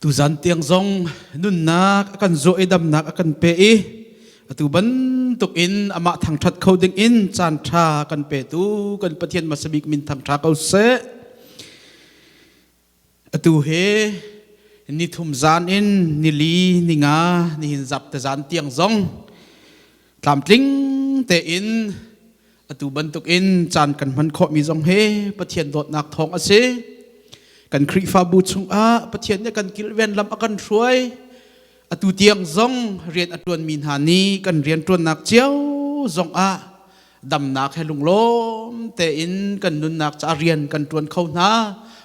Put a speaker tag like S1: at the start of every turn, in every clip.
S1: Tuzan tiang zong nunnak a kan zuah i damnak a kan pe i atu bantuk in amah thangṭhat kho ding in caan ṭha kan petu kan Pathian hmasa bik min thangṭha ko seh. Atu hi nithum zan in nili ninga nihin zap te zan tiang zong tlamtling tein atu bantuk in caan kan hman khawhmi zong hi Pathian dawtnak thawng a si. Kan Khrihfabu chungah Pathian nih kan kilven lam a kan hruai. Atu tiang zong rian a ṭuanmi hna nih kan rian ṭuannak cio zong ah damnak he lunglawm tein kan nunnak ca rian kan ṭuan kho hna.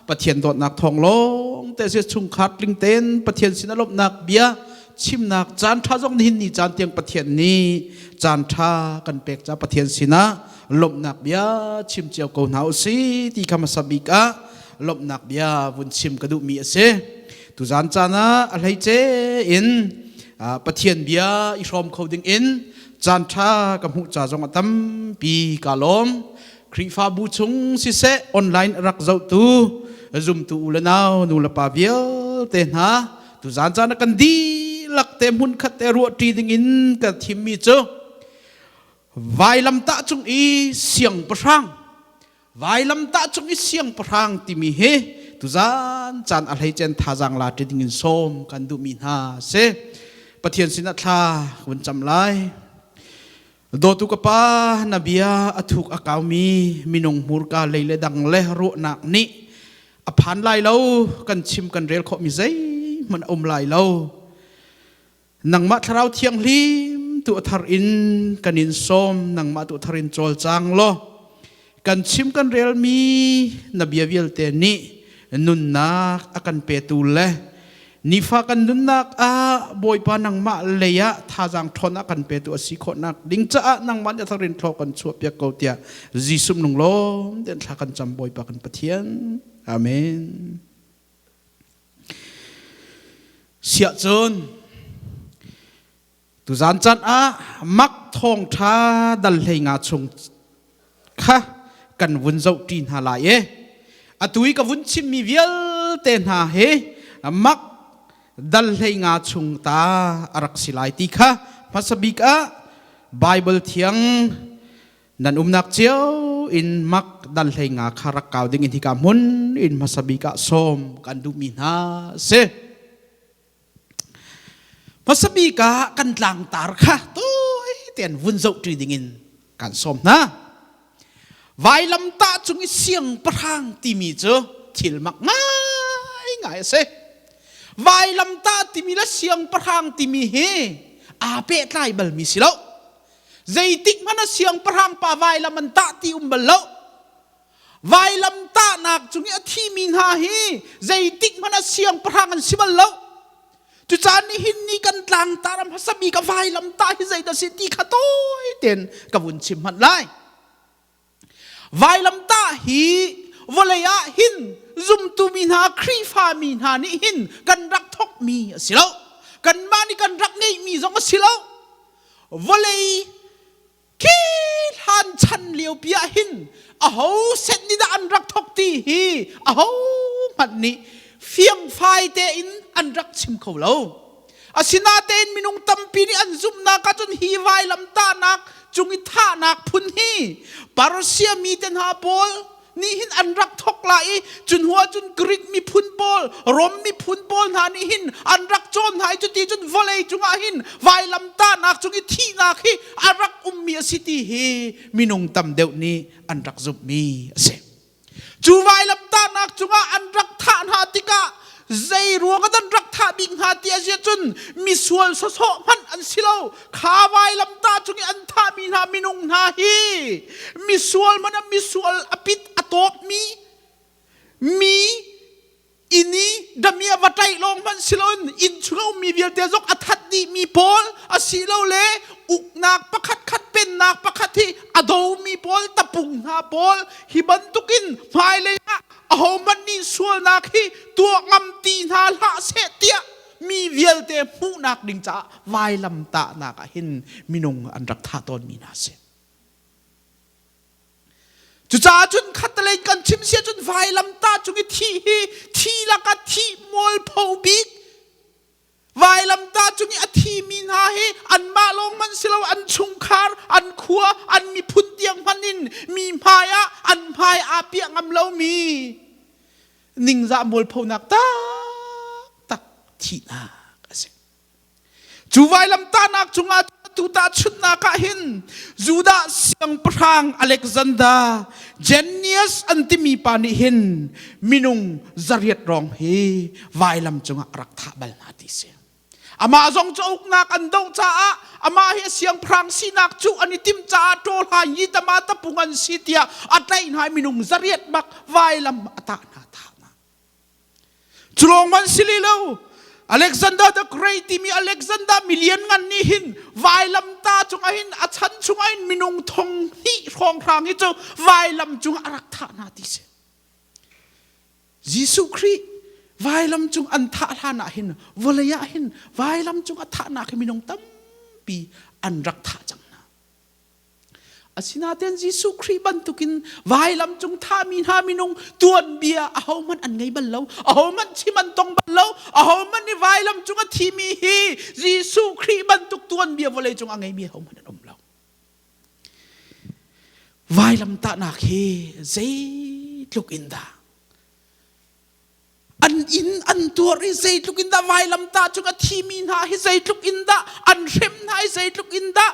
S1: Pathian dawtnak thawng lawng te si chungkhar tling tein Pathian sin a lawmhnak bia chimnak caan ṭha zong nihin ni caan tiang Pathian nih caan ṭha kan pek ca Pathian sinah lawmhnak bia chim cio ko hna u si ti kha hmasa bik ah lawmhnak bia vun chim ka duhmi a si. Tuzan caan ah a hleice in Pathian bia i hrawm kho ding in caan ṭha ka hmuh ca zong a tampi ka lawm. Khrihfabu chung siseh online rak zohtu zumtu u le nau nu le pa vialte hna tuzan caan ah kan dihlak te hmun khat te ruahṭi ding in ka thimmi cu vailamtah cung i siangpahrang Vailamtah cung i siangpahrang timi hi tuzan caan a hleicen thazaang la ṭi dingin sawm kan duhmi hna si. Pathian sinah thla vun cam lai. Dawtu ka pa, na bia a thuk a kaumi minung hmurka lei le dang le ruahnak nih a phan lai lo, kan chim kan rel khawhmi zeihmanh a um lai lo. Nangmah Thlarau Thianghlim tu a thar in kan in sawm, nangmah tu thar in cawlcang law kan chim kan relmi na bia vialte nih nunnak a kan petu le nifa kan nunnak ah Bawipa nangmah lei ah thazaang ṭhawn a kan petu a si khawhnak ding caah nangmah nih a thar in thlaw kan chuahpiak ko tiah Jesuh nung lawm tein thla kan cam Bawipa kan Pathian. Amen. Siahcun tuzan can ah mak thawngṭha dal hlei nga chung kha kan vun zoh ṭi hna lai e. Atu i ka vun chimmi vialte hna hi mak dal hlei nga chung ta a rak si lai ti kha hmasa bik ah Bible thiang Nan umnak cio in mak dal hlei nga kha rak kau ding in hika hmun in hmasa bik ah sawm kan duhmi hna si. Hmasa bik ah kan tlangtar kha tawi tein vun zoh ṭi ding in kan sawm hna. Vailamtah cung i siangpahrang timi cu thil mak ngaingai a si. Vailamtah timi le siangpahrang timi hi aa pehtlai balmi si lo. Zeitik hmanh ah siangpahrang pa vailam an tah ti um bal lo. Vailam tahnak cung i a thimi hna hi zeitik hmanh ah siangpahrang an si bal lo. Cucaah nihin ni kan tlangtar a hmasa bik a vailam tah hi zeidah si ti kha tawi tein ka vun chim hmanh lai. Vailamtah hi vawlei ah hin zumtu mi hna Khrihfa mi hna nih hin kan rak thawkmi a si lo. Kanmah nih kan rak ngeihmi zong a si lo. Vawlei khi hlan chan lio pi ah hin aho set nih dah an rak thawk ti hi aho hmanh nih fiangfai tein an rak chim kho lo. Asinain minung tampi nih an zumhnak ahcun hi vailamtahnak cung i thahnak phun hi Persia mi te hna pawl nih hin an rak thawk lai i cun hnu ahcun Greek miphun pawl, Rom miphun pawl hna nih hin an rak cawn hna i cuti cun vawlei cungah hin vailamtahnak cung i thihnak hi a rak ummi a si ti hi minung tam deuh nih an rak zumhmi a si. Cu vailamtahnak cungah an rak thah hna tikah zei ruang ah an rak thah bik hna ti a si ahcun misual sawsawh hmanh an si lo. Kha vailamtah cung i an thahmi hna minung hna hi misual hmanh ah misual a pit a tawkmi mi inn i dami a va ṭaih lawng hmanh si loin inn chung a ummi vialte zong a that dihmi pawl asilole uknak pakhat khat pennak pakhat hi a domi pawl tapung hna pawl hi bantukin hmailei ah ahohmanh nih sualnak hi tuah ngam ti hna hlah seh tiah mi vialte hmuhnak ding caah vailamtahnak ah hin minung an rak thah tawnmi hna a si. Cucaah cun khattelei kan chim si ahcun vailamtah cung i thih hi thi lakah thih mualpho bik. khua, an miphun tiang hmanh in mi hmai ah an hmai aa piah ngam lomi ningzah mualphonak taktak thihnak a si. Cu vailamtahnak cungah tu tahchunhnak ah hin Judah siangpahrang Alexander Jannaeus an timi pa nih hin minung zariat rong hi vailam cungah a rak thah bal hna ti si. Amah zong cu uknak an doh caah amah hi siangpahrang sinak cu an i timh caah ṭawlhai yi tama tapung an si tiah a tlaih hna i minung zariat bak vailam a tah hna thah hna. Cu lawng man si li lo. Alexander the Great timi Alexander milian ngan nih hin vailamta cungah hin a chan chungah hin minung thong hnih hrawnghrang hi cu vailam cungah a rak thah hna ti si. Jesuh Khrih vailam cung an thah hlan ah hin vawlei ah hin vailam cung a thahnak hi minung tampi an rak thah cang hna. Asinain Jesuh Khrih bantukin vailam cung thahmi hna minung tuanbia ahohmanh an ngei bal lo, ahohmanh chim an tong bal lo, ahohmanh nih vailam cung a thimi hi Jesuh Khrih bantuk tuanbia vawlei cung a ngeimi ahohmanh an um lo. Vailam tahnak hi zeitluk in dah an inn an tuar i zeitluk in dah vailamtah cung a thimi hna hi zeitluk in dah an hrem hna i zeitluk in dah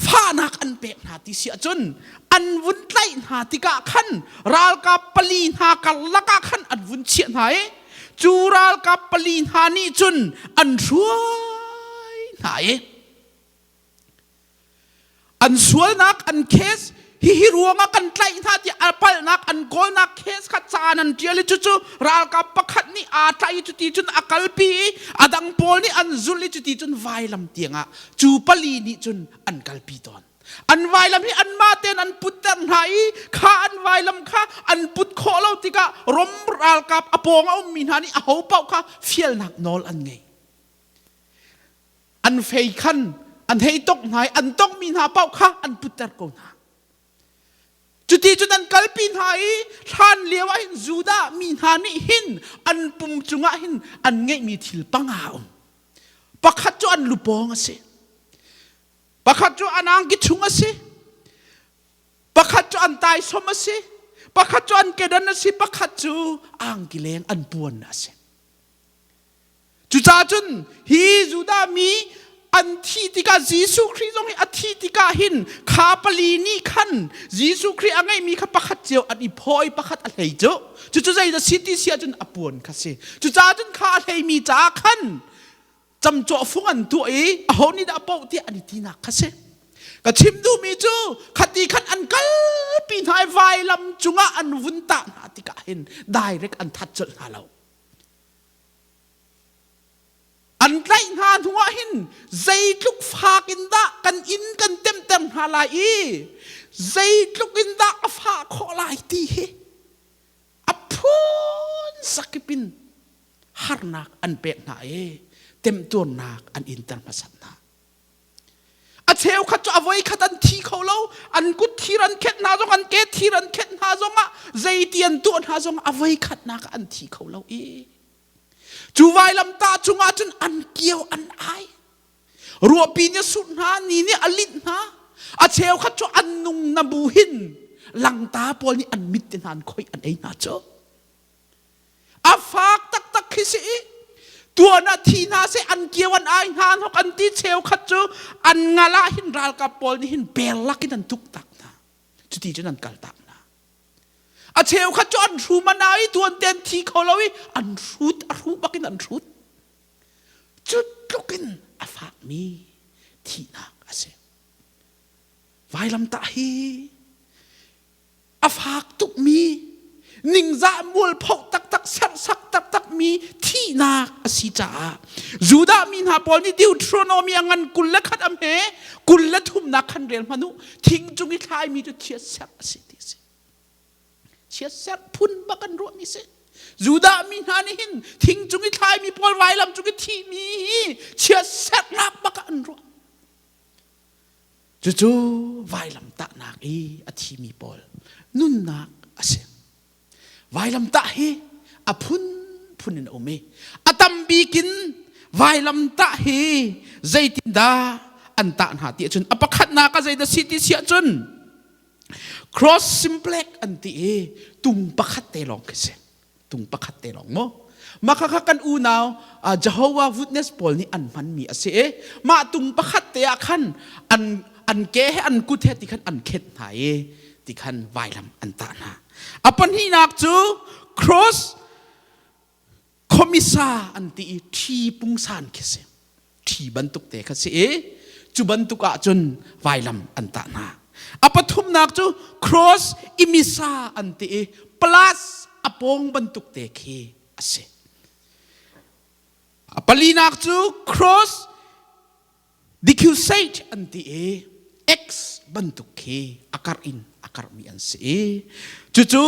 S1: fahnak an pek hna ti si ahcun an vun tlaih hna tikah khan ralkap pali hna karlak ah khan an vun chiah hna i cu ralkap pali hna nih cun an hruai hna i An sualnak an case hihi ruangah kan tlaih hna tiah a palhnak an kawlnak case kha ca an ṭial i cucu ralkap pakhat nih aa tlaih i cuti cun a kalpi i a dang pawl nih an zulh i cuti cun vailam tiangah cu pali nih cun an kalpi tawn. An vailam hi anmah tein an putter hna i kha an vailam kha an put khawh lo tikah Rom ralkap a pawng a ummi hna nih aho paoh kha fialnak nawl an ngei. An fei khan an hei tongh hna i an tonghmi hna paoh kha an putter ko hna. Cuti cun an kalpi hna i hlan lio ah hin Judah mi hna nih hin an pum cungah hin an ngeihmi thil panga a um. Pakhat cu an lupawng a si. Pakhat cu an angki chung a si. Pakhat cu an taisom a si. Pakhat cu an kedan a si. Pakhat cu angki leng an puan a si. Cucaah cun hi Judah mi an thih tikah Jesuh Khrih zong hi a thih tikah hin kha pali nih khan Jesuh Khrih a ngeihmi kha pakhat cio an i phaw i pakhat a hlei cu. Cucu zeidah si ti si ahcun a puan kha si. Cucaah cun kha a hleimi caah khan camcawh fung an tuah i aho nih dah poh tiah an i tinak kha si. Ka chim duhmi cu khati khan an kalpi hna i vailam cungah an vun tah hna tikah hin direct an that colh hna lo. An tlaih hna hnuah hin zeitluk fak in dah kan inn kan temter hna lai i zeitluk in dah a fah khawh lai ti hi a phun sakip in harnak an pek hna i temtuarnak an inter hmasat hna. A cheukhat cu a voikhat an thi kho lo, an kut thir an khenh hna zong, an ke thir an khenh hna zongah zeiti an tuah hna zong a voikhatnak an thi kho lo i cu vailamtah cungah cun an kio an ai. Ruahpi nih a surh hna, ni nih a linh hna. A cheukhat cu an nung na bu hin langta pawl nih an mit te hna an khoih an ei hna cu. A fak taktak khi si i tuan ah thi hna seh an kio an ai hna an hok an ti cheukhat cu an ngal ah hin ralkap pawl nih hin bel lakin an tuk tak hna cuti cun an kal tak hna a cheukhat cu an hrum an ai tuan te an thi kho lo i an hrut a hru bakin an hrut cu tluk in a fakmi thihnak a si vailamtah hi A fak tukmi, ningzah mualphoh taktak, serhsak taktakmi thihnak a si caah Judah mi hna pawl nih Deuteronomy a ngan 21 a hme 23nak khan rel hmanh u thing cung i thlaimi cu chiatserh a si ti a si. Chiatserh phun bak an ruahmi si. Judah mi hna nih hin thing cung i thlaimi pawl vailam cung i thihmi hi chiatserhnak bak ah an ruah. Cucu vailamtahnak i a thimi pawl nunnak a si. Vailamtah hi a phunphun in a um i a tam bik in vailamtah hi zeitindah an tah hna ti ahcun a pakhatnak ah zeidah si ti si ahcun cross simplex an ti i tung pakhat te lawng khi si. Tung pakhat te lawng mu. Mah kha kan unau Jehovah Witness pawl nih an hmanmi a si i mah tung pakhat te ah khan an an ke he an kut he ti khan an khet hna i ti khan vailam an tah hna. A pahnihnak cu cross Khomisa an ti i ṭhi pungsan khi si. Ṭhi bantuk te kha si i cu bantuk ahcun vailam an tah hna. A pathumnak cu cross imisa an ti i plus a pawng bantuk te khi a si. A palinak cu cross Decusate an ti i X bantuk khi a karh in a karhmi an si i cucu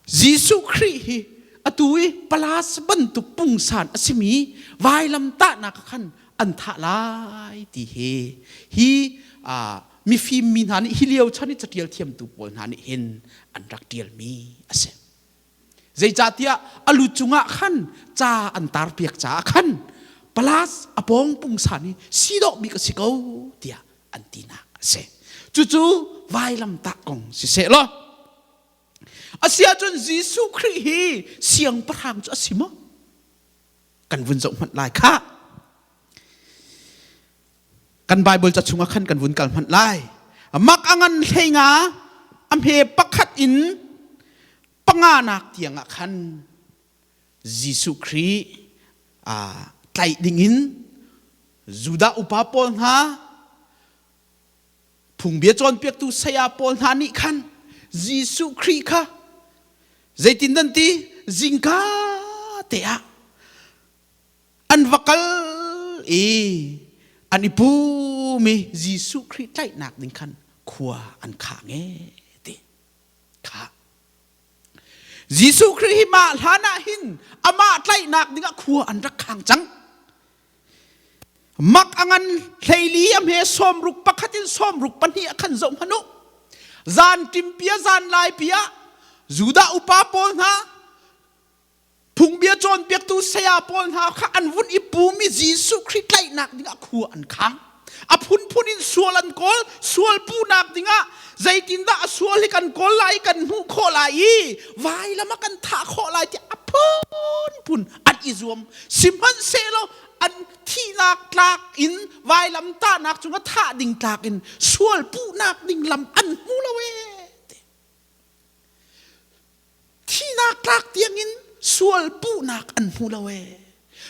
S1: Jesuh Khrih hi atu i palas bantuk pungsan a simi vailam tahnak ah khan an thah lai ti hi hi mifim mi hna nih hi lio chan i catial thiamtu pawl hna nih hin an rak ṭialmi a si. Zeicahtiah a lu cungah khan ca an tarpiak caah khan palas a pawng pungsan hi si dawh bik a si ko tiah an tinak a si. Cucu vailamtah kong siseh law a si ahcun Jesuh Khrih hi siangpahrang cu a si maw? Kan vun zoh hmanh lai khah. Kan Bible ca chungah khan kan vun kal hmanh lai. Mak a ngan hlei nga a hme pakhat in panganak tiangah khan Jesuh Khrih tlaih dingin Judah upa pawl hna phungbia cawnpiaktu saya pawl hna nih khan Jesuh Khrih kha zeitin nan ti zingka te ah an va kal i an i pum i Jesuh Khrih tlaihnak ding khan khua an khang e ti kha Jesuh Khrih hi mah hlan ah hin amah tlaihnak dingah khua an rak khang cang. Mak a ngan hleili a hme sawmruk pakhat in sawmruk pahnih a khan zoh hmanh u. Zan ṭimpia zan laipi ah Judah upa pawl hna Phungbia cawnpiaktu saya pawl hna kha an vun i pum i Jesuh Khrih tlaihnak dingah khua an khang. A phunphun in sual an kawl, sual puhnak dingah zeitindah a sual hi kan kawl lai i kan hmuh khawh lai i vailam ah kan thah khawh lai tiah a phunphun an i zuam. Sihmanhsehlaw an thihnak tlak in vailam tahnak cungah thah ding tlak in sual puhnak ding lam an hmu lo ee. Thihnak tlak tiangin sual puhnak an hmu lo ee.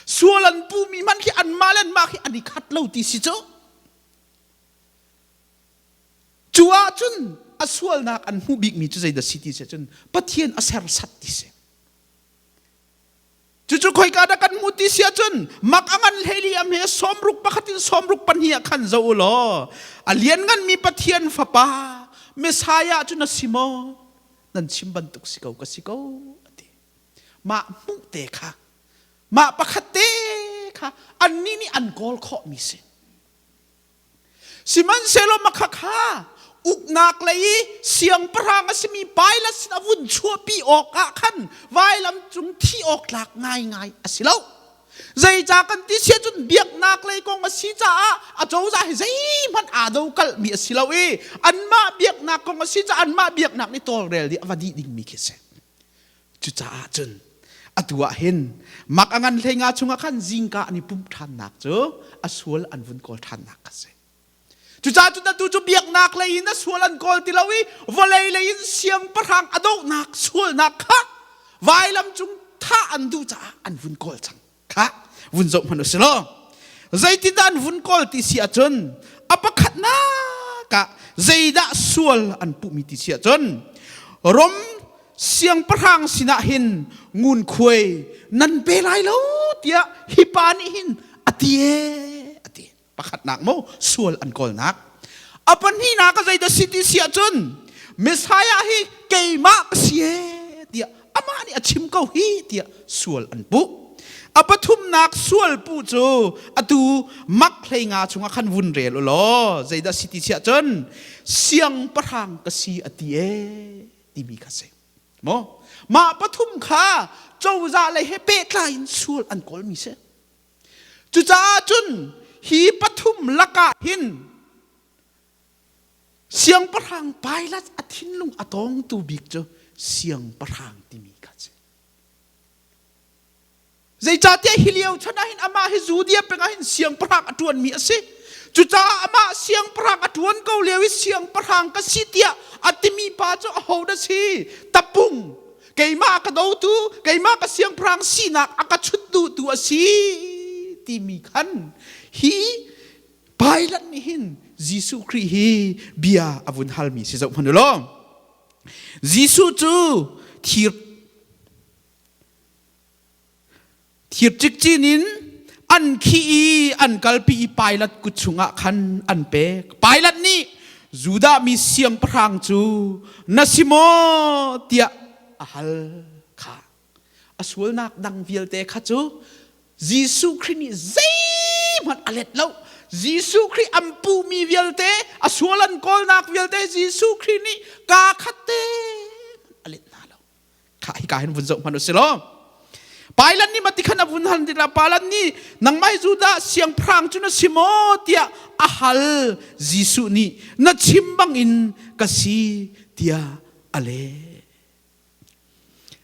S1: Sual an puhmi hmanh khi anmah le anmah khi an i khat lo ti si cu. Cu ahcun a sualnak an hmuh bikmi cu zeidah si ti si cun Pathian a sersat ti si. Cucu khoika dah kan hmuh ti si ahcun mak a ngan hleili am he sawmruk pakhat in sawmruk pahnih ah khan zoh u law a liannganmi Pathian fapa Messiah cu na si maw? Nan chim bantuk si ko ka si ko a ti. Mah hmuh te kha mah pakhat te kha annih nih an kawl khawhmi si. Sihmanhsehlaw makhakha uknak lei i siangpahrang a simi Pilat sin a vun chuahpi awkah khan vailam cung thi awk tlak ngaingai a si lo. Zeicah kan ti si ahcun biaknak lei kong a si caah a cozah hi zeihmanh aa dokalhmi a si lo i anmah biaknak kong a si caah anmah biaknak nih tawlrel dih a va dih dingmi khi a si. Cucaah cun atu ah hin mak a ngan hlei nga chungah khan zingka an i pumh ṭhannak cu a sual an vun kawl ṭhannak kha si. Cucaah cun atu cu biaknak lei in a sual an kawl ti lo i vawlei lei in siangpahrang a dohnak sualnak kha vailam cung thah an duh caah an vun kawl cang. Kha vun zoh hmanh u si law zeitindah an vun kawl ti si ahcun a pakhatnak ah zeidah sual an puhmi ti si ahcun Rom siangpahrang sinah hin ngunkhuai nan pe lai lo tiah hi pa nih hin a ti ee a ti. Pakhatnak maw sual an kawlnak. A pahnihnak a zeidah si ti si ahcun Messiah hi keimah ka si ee tiah amah nih a chim ko hi tiah sual an puh. A pathumnak sual puh cu atu mak hlei nga chungah khan vun rel u law zeidah si ti si ahcun siangpahrang ka si a ti ee timi kha si. Maw mah pathum kha cozah lei he pehtlai in sual an kawlmi si. Cucaah cun hi pathum lakah hin siangpahrang Pilate a thinlung a tawngtu bik cu siangpahrang timi kha a si. Zeicahtiah hi lio chan ah hin amah hi Judea peng ah hin siangpahrang a ṭuanmi a si. Cucaah amah siangpahrang a ṭuan ko lio i siangpahrang ka si tiah a timi pa cu ahodah si? Tapung keimah a ka dotu, keimah ka siangpahrang sinak a ka chut duhtu a si timi khan hi Pilate nih hin Jesuh Khrih hi bia a vun halmi si zoh hmanh u law. Jesuh cu thir Thir cikcin in an khih i an kalpi i Pilat kut chungah khan an pek. Pilat nih Judah mi siangpahrang cu na si maw tiah a hal kha. A sualnak dang vialte kha cu Jesuh Khrih nih zeihmanh a let lo. Jesuh Khrih an puhmi vialte, a sual an kawlnak vialte Jesuh Khrih nih kaa khat te a let hna lo. Kha hika hin vun zoh hmanh u si law Pailat nih mati khan a vun hal tikah Pailat nih nangmah hi Judah siangpahrang cu na si maw tiah a hal. Jesuh nih na chim bangin ka si tiah a leh.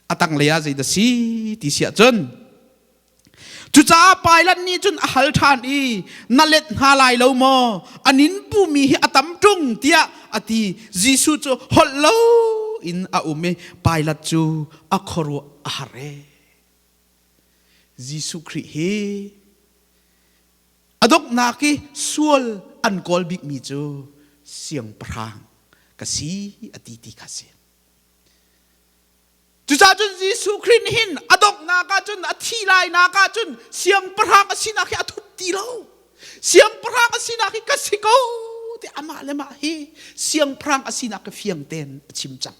S1: A tanglei ah zeidah si ti si ahcun Cucaah Pilat nih cun a hal ṭhan i na let hna lai lo maw? An in pumi hi a tam ṭung tiah a ti. Jesuh cu holh lo in a um i Pilat cu a khuaruah a har e. Jesuh Khrih hi a donghnak i sual an kawl bikmi cu siangpahrang ka si a ti ti kha a si. Cucaah cun Jesuh Khrih nih hin a donghnak ah cun a thi lainak ah cun siangpahrang a sinak hi a thup ti lo. Siangpahrang a sinak hi ka si ko ti amah le mah hi siangpahrang a sinak hi fiang tein a chim cang.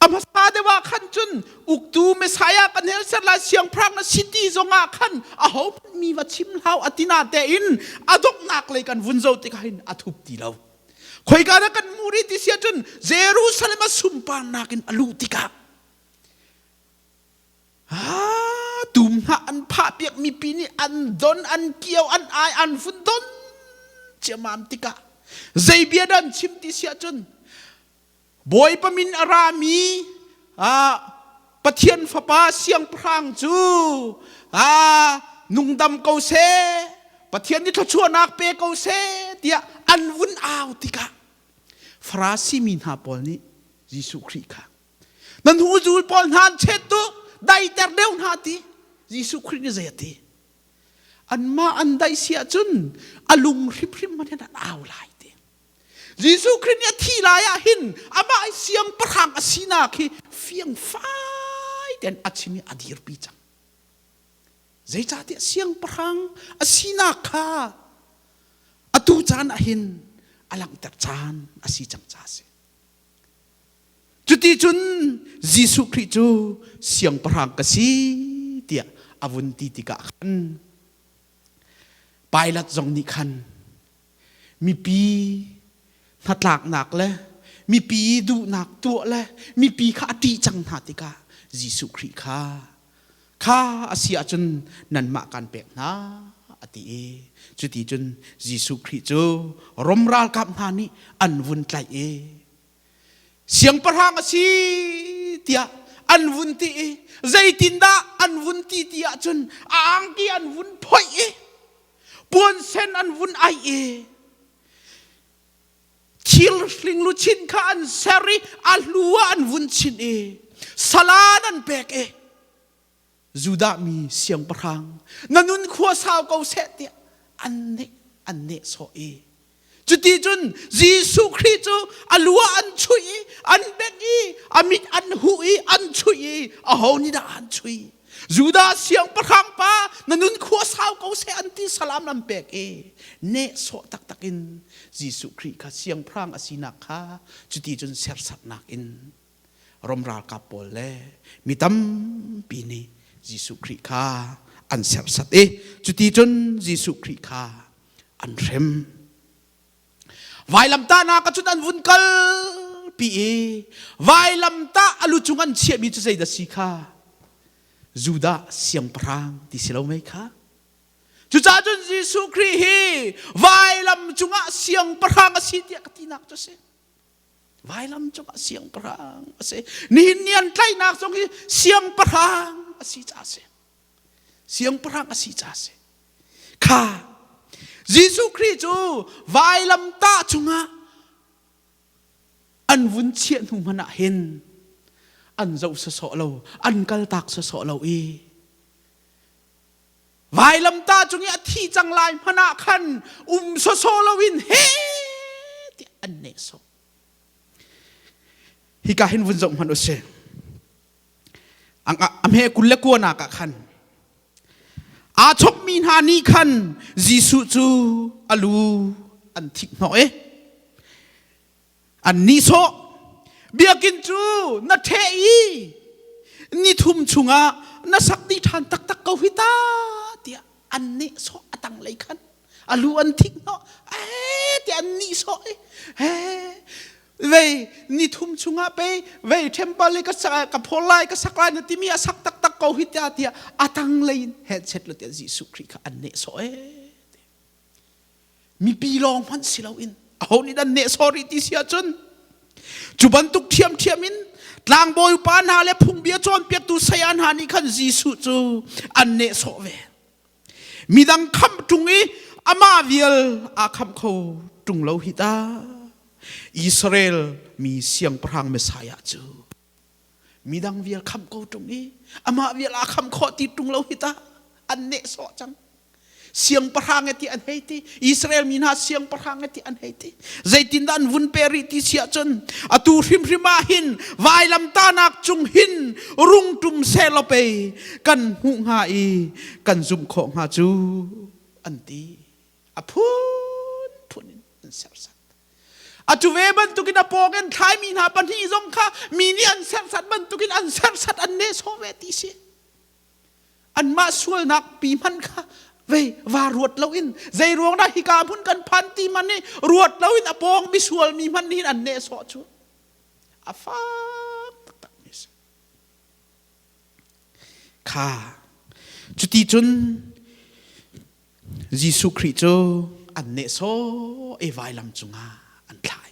S1: A hmasa deuh ah khan cun uktu Messiah kan hel ser lai siangpahrang na si ti zongah khan aho mi va chim hlau a ti na tein a donghnak lei kan vun zoh tikah hin a thup ti lo. Khoika dah kan hmuh rih ti si ahcun Jerusalem a sunparnak in a luh tikah tum hna an phah piak mipi nih an don an kio an ai an vun don ciamam tikah zei bia dah an chim ti si ahcun Bawipa min a rami Pathian Fapa siangpahrang cu nungdam ko seh, Pathian nih thluachuahnak pe ko seh tiah an vun au tikah Farasi mi hna pawl nih Jesuh Khrih kha nan hnuzul pawl hna an chet tuk daiter deuh hna ti Jesuh Khrih nih zei a ti anmah an daih si ahcun a lung hrimhrim man hin an au lai ti Jesuh Khrih nih a thi lai ah hin amah siangpahrang a sinak hi fiangfai tein a chim i a dirpi cang. Zeicahtiah siangpahrang a sinak kha atu caan ah hin a langhter caan a si cang ca a si. Cuti cun Jesuh Khrih cu siangpahrang ka si tiah a vun ti tikah khan Pilat zong nih khan mipi hnatlaknak le mipi duhnak tuah le mipi kha a ṭih cang hna tikah Jesuh Khrih kha kha a si ahcun nanmah kan pek hna a ti i cuti cun Jesuh Khrih cu Rom ralkap hna nih an vun tlaih i siangpahrang a si tiah an vun ti i zeitindah an vun ti ti ahcun a angki an vun phoih i puan sen an vun aih i thil hling luchin kha an ser i a hlu ah an vun chinh i salan an pek i Judah mi siangpahrang na nun khua sau ko seh tiah an neh an nehsawh i cuti cun Jesuh Khrih cu a lu ah an chuih i an bengh i a mit an huh i an chuih i aho nih dah an chuih Judah siangpahrang pa na nun khua sau ko seh an ti salam an pek i nehsawh taktak in Jesuh Khrih kha siangpahrang a sinak kha cuti cun sersatnak in Rom ralkap pawl le mi tampi nih Jesuh Khrih kha an serhsat i cuti cun Jesuh Khrih kha an hrem. Vailamtahnak ah cun an vun kalpi i vailamtah a lu cung an chiahmi cu zeidah si kha? Judah siangpahrang ti si lo mei kha? Cucaah cun Jesuh Khrih hi vailam cungah siangpahrang a si tiah ka tinak cu a si. Vailam cungah siangpahrang a si. Nihin ni an tlaihnak zong hi siangpahrang a si caah a si. Siangpahrang a si caah a si. Kha Jesuh Khrih cu vailam tah cungah an vun chiah hnu hmanh ah hin an zoh sawsawh lo, an kaltak sawsawh lo i vailamtah cung i a thi cang lai hmanh ah khan um sawsawh loin he tiah an nehsawh. Hika hin vun zoh hmanh u sih. A hme 29 nak ah khan aa chokmi hna nih khan Jesuh cu a lu an thik hnawh i an nihsawh. Biakinn cu na ṭheh i nithum chungah na sak dih ṭhan taktak ko hi ta tiah an nehsawh. A tanglei khan a lu an thik hnawh ee tiah an nihsawh i vei nithum chungah pei vei temple i ka sak ka phol lai ka sak lai na timi a sak taktak ko hi tiah tiah a tanglei in headset lo tiah Jesuh Khrih kha an nehsawh ee mipi lawng hmanh si loin aho nih dan nehsawh rih ti si ahcun cu bantuk ṭhiamṭhiam in tlangbawi upa hna le phungbia cawnpiaktu saya hna nih khan Jesuh cu an nehsawh ve. Midang khamh ṭung i amah vial aa khamh kho ṭung lo hi ta. Israel mi siangpahrang Messiah cu midang vial khamh ko ṭung i amah vial aa khamh khawh ti ṭung lo hi ta. An nehsawh cang. Siangpahrang e ti an hei ti. Israel mi hna siangpahrang e ti an hei ti. Zeitindah an vun pe rih ti si ahcun atu hrimhrim ah hin vailamtahnak cung hin rung ṭum sehlaw pei kan hmuh hnga i kan zumh khawh hnga cu an ti. A phunphun in an serhsat. Atu ve bantukin a pawng in thlaimi hna pahnih zong kha mi nih an serhsat bantukin an serhsat an nehsawh ve ti si. Anmah sualnak pi hmanh kha vei va ruat loin zei ruang dah hika hmun kan phan ti man nih ruat loin a pawng misual mi hmanh nih an nehsawh cu a fak taktak mi si. Kha cuti cun Jesuh Khrih cu an nehsawh i vailam cungah an thlai.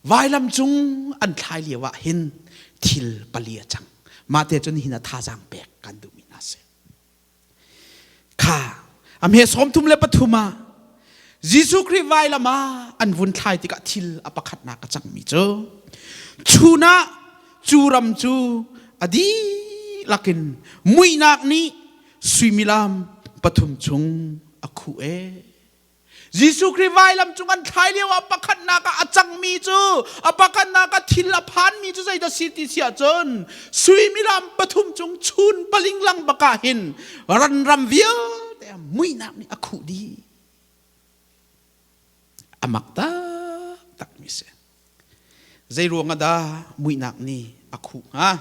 S1: Vailam cung an thlai lio ah hin thil pali a cang. Mah te cun hin a thazaang pek kan duhmi hna si. Kha a hme 33 ah Jesuh Khrih vailam ah an vun thlai tikah thil a pakhatnak a cangmi cu chun ah cu ram cu a dihlak in muihnak nih suimilam pathum chung a khuh ee. Jesuh Khrih vailam cung an thlai lio ah pakhatnak ah a cangmi cu a pakhatnak ah thil a phanmi cu zeidah si ti si ahcun suimilam pathum cung chun paling lang bak ah hin ranram vialte muihnak nih a khuh dih. A mak taktak mi si. Zei ruang ah dah muihnak nih a khuh hnga?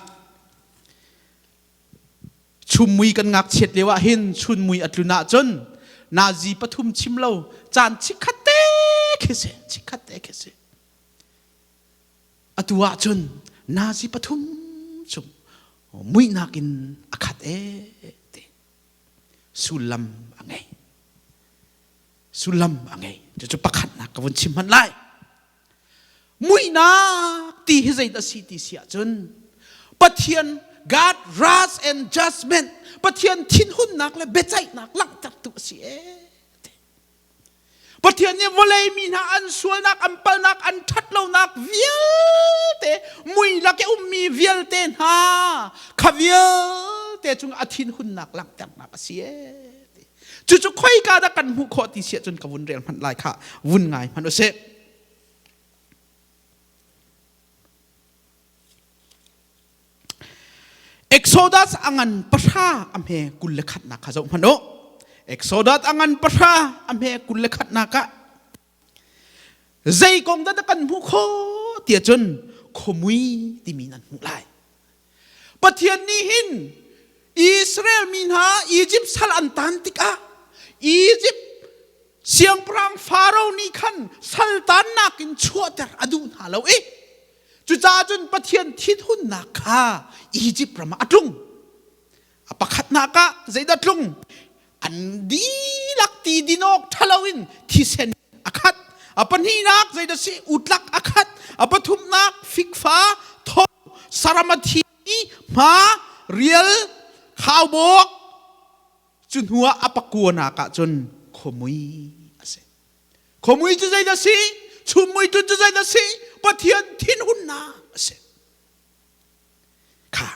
S1: Chum mui kan ngakchiat lio ah hin chun mui a tlun ahcun nazi pathum chim lo caan chikkhat te khi si chikkhat te khi si. Atu ahcun nazi pathum chung muihnak in a khat ee ti sullam a ngei. Sullam a ngei. Cucu pakhatnak ka vun chim hmanh lai. Muihnak ti hi zeidah si ti si ahcun Pathian God wrath and judgment Pathian thinhunnak le biaceihnak langhtertu a si ee. Pathian nih vawlei mi hna an sualnak, an palnak, an ṭhatlonak vialte mui lak i ummi vialte hna kha vialte cung a thinhunnak langhternak a si ee. Cucu khoika dah kan hmuh khawh ti si ahcun ka vun rel hmanh lai kha vun ngai hmanh usih. Exodus a ngan pahra a hme 21nak kha zoh hmanh u. Exodus a ngan pahra a hme 21nak ah zei kong dah kan hmuh khawh ti ahcun khuamui timi nan hmuh lai. Pathian nih hin Israel mi hna Egypt sal an tan tikah Egypt siangpahrang Faro nih khan saltannak in chuahter a duh hna lo i cucaah cun Pathian thinhunnak kha Egypt ram ah a tlung. A pakhatnak ah zeidah tlung? An dihlak ti dinawk ṭhalo in thisen a khat. A pahnihnak zeidah si? Utlak a khat. A pathumnak fikfa, tho, saram a thi, hma, rial, khaubawk. Cu hnuah a pakuanak ah cun khuamui a si. Khuamui cu zeidah si? Chum-mui cu zeidah si? Pathian thinhunnak a si. Kha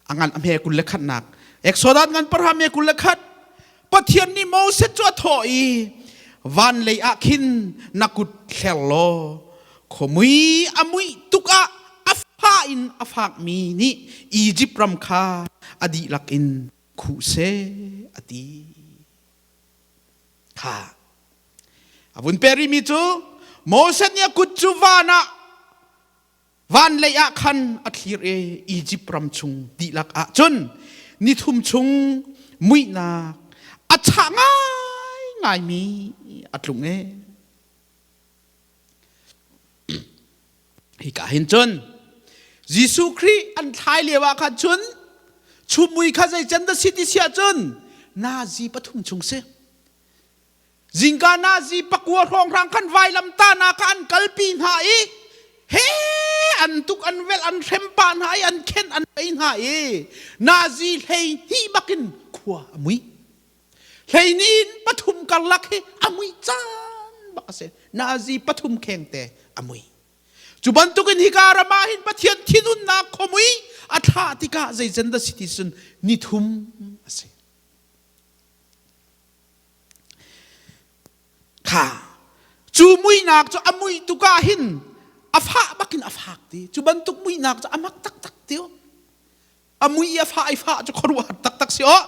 S1: a ngan a hme 21 nak Exodus ngan parha me 21 Pathian nih Moses cu a thawh i van lei ah khin na kut hler law khuamui a muih tuk ah a fa in a fakmi nih Izipt ram kha a dihlak in khuh seh a ti. Kha a vun perimi cu Moses nih a kut cu van ah Van lei ah khan a thlir i Izipt ram chung dihlak ah cun nithum chung muihnak a chah ngaingaimi a tlung e. Hika hin cun Jesuh Khrih an thlai lio ah khan cun chum-mui kha zei can dah si ti si ahcun nazi pathum chung si. Zingka nazi pakua hrawnghrang khan vailamtahnak ah an kalpi hna i he an tuk an velh an hrem pah hna i an khenh an ei hna i nazi 12 bakin khua a mui. 12 in pathum karlak hi a mui caan bak a si. Nazi pathum khengte a mui. Cu bantukin hika ram ah hin Pathian thinhunnak khuamui a thlah tikah zeican dah si ti cun nithum a si. Kha cu muihnak cu a muih tuk ah hin a fah bakin a fak ti. Cu bantuk muihnak cu a mak taktak ti. A mui i a fah i fah cu khuaruahhar taktak si aw.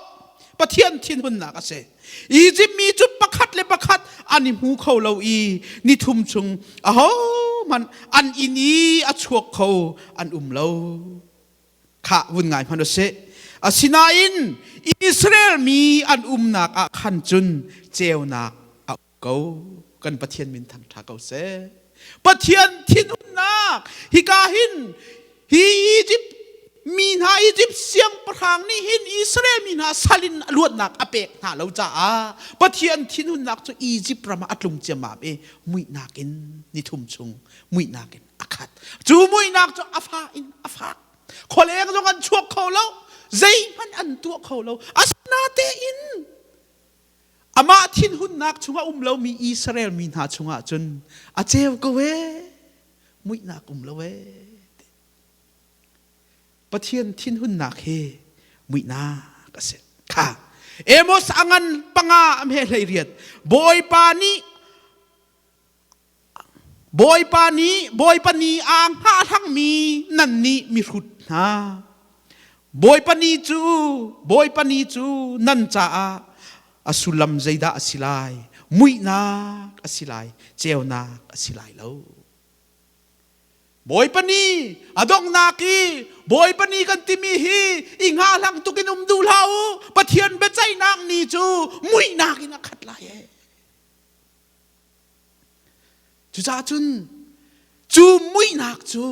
S1: Pathian thinhunnak a si. Izipt mi cu pakhat le pakhat an i hmu kho lo i nithum chung ahohmanh an inn i a chuak kho an um lo. Khah vun ngai hmanh u sih. Asinain Israel mi an umnak ah khan cun ceunak a um ko. Kan Pathian min thangṭha ko seh. Pathian thinhunnak hika hin hi Egypt mi hna Egypt siangpahrang nih hin Israel mi hna sal in a luatnak a pek hna lo caah Pathian thinhunnak cu Egypt ram ah a tlung ciammam i muihnak in nithum chung muihnak in a khat. Cu muihnak cu a fa in a fak. Khualeng zong an chuak kho lo. Zeihmanh an tuah kho lo. Asinatein amah thinhunnak chungah um lomi Israel mi hna chungah cun a ceu ko ee. Muihnak um lo ee. Pathian thinhunnak hi muihnak a si. Kha Amos a ngan panga am he 18 Bawipa nih Bawipa nih Bawipa ni aa hngahhlangmi nannih mihrut hna. Bawipa ni cu Bawipa ni cu nan caah a sullam zeidah a si lai? Muihnak a si lai, ceunak a si lai lo. Bawipa ni a donghnak i Bawipa ni kan timi hi i hngahhlang tuk in um duh hlah u. Pathian biaceihnak ni cu muihnak in a khat lai ee. Cucaah cun cu muihnak cu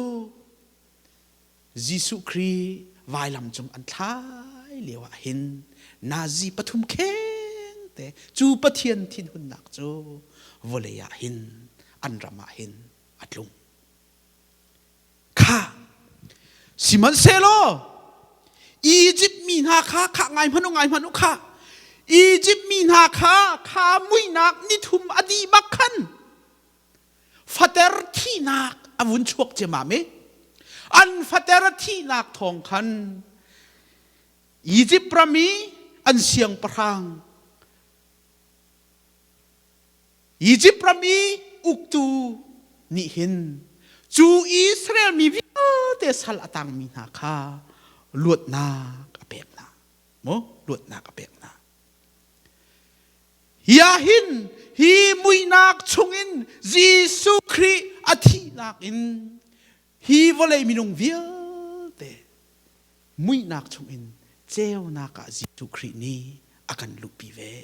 S1: Jesuh Khrih vailam cung an thlai lio ah hin nazi pathum kheng te cu Pathian thinhunnak cu vawlei ah hin an ram ah hin a tlung. Kha sihmanhsehlaw Izipt mi hna kha khah ngai hmanh u ngai hmanh u kha Izipt mi hna kha kha muihnak nithum a dih bak khan fater thihnak a vun chuak ciammam i an fater thihnak thawng khan Izipt ram i an siangpahrang Izipt ram i uktu nih hin cu Israel mi vialte sal a tangmi hna kha luatnak a pek hna. Maw luatnak a pek hna. Hi ah hin hi muihnak chungin Jesuh Khrih a thihnak in hi vawlei minung vialte muihnak chungin ceunak ah Jesuh Khrih nih a kan luhpi ve.